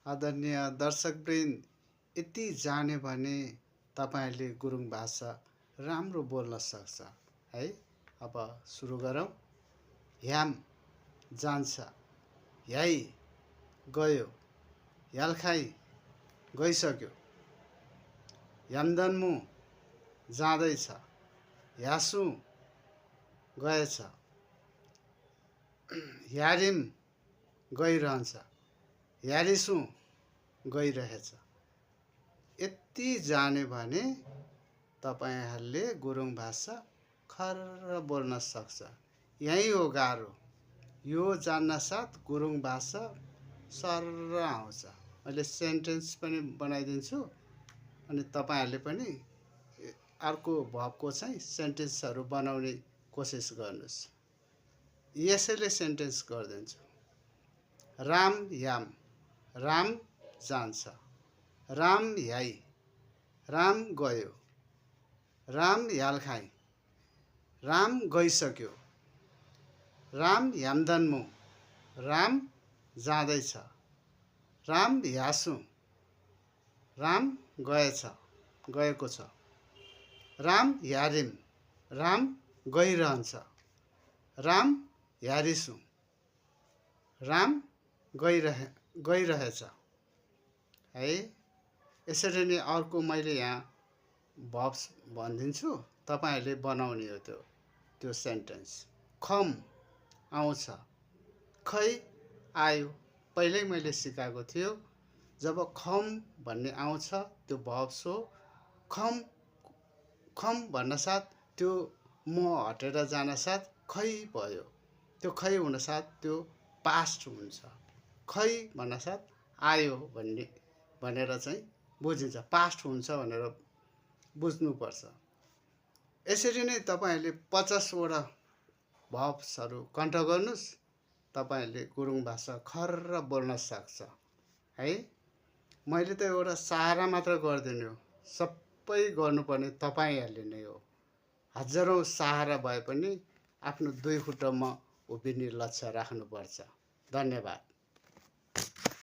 आदरणीय दर्शकवृन्द, यति जाने भने तपाईहरुले गुरुङ भाषा राम्रो बोल्न सक्छ है। अब सुरु गरौँ। ह्याम जान्छ, ह्याइ गयो, ह्याल्खाइ गइसक्यो, ह्याम्दन्मु जाँदैछ, ह्यासु गएछ, ह्यारिम गइरहन्छ, ह्यारिसु गइरहेछ। यति जाने भने तपाईहरुले गुरुङ भाषा खर्र बोल्न सक्छ। यही हो गाह्रो। यो जान्न साथ गुरुङ भाषा सर्र आउँछ। मैले सेन्टेन्स पनि बनाइदिन्छु अनि तपाईहरुले पनि अर्को भबको चाहिँ सेन्टेन्सहरु बनाउने कोसिस गर्नुस्। यसैले सेन्टेन्स गर्दिन्छु। राम ह्याम, राम जान्छ, राम ह्याइ, राम गयो, राम ह्याल्खाइ, राम गइसक्यो, राम ह्याम्दन्मु, राम जाँदैछ, राम ह्यासु, राम गएछ गएको छ, राम ह्यारिम, राम गइरहन्छ, राम ह्यारिसु, राम गइरहेछ है। यसरी नै अर्को मैले यहाँ भब्स भनिदिन्छु, तपाईहरुले बनाउने हो त्यो सेन्टेन्स। खम आउँछ, खै आयो। पहिल्यै मैले सिकाएको थियो, जब खम भन्ने आउँछ त्यो भब्स हो। खम भन्न साथ त्यो म हटेर जान साथ खै भयो। त्यो खै हुन साथ त्यो पास्ट हुन्छ। खै भन्न साथ आयो भनेर चाहिँ बुझिन्छ। पास्ट हुन्छ भनेर बुझ्नुपर्छ। यसरी नै तपाईहरुले 50 वटा भब्सहरु कण्ठ गर्नुस्। तपाईहरुले गुरुङ भाषा खर्र बोल्न सक्छ है। मैले त एउटा सहारा मात्र गर्दिनु हो। सबै गर्नुपर्ने तपाईहरुले नै हो। हजारौं सहारा भए पनि आफ्नो दुई खुट्टामा उभिने लक्ष्य राख्नुपर्छ। धन्यवाद।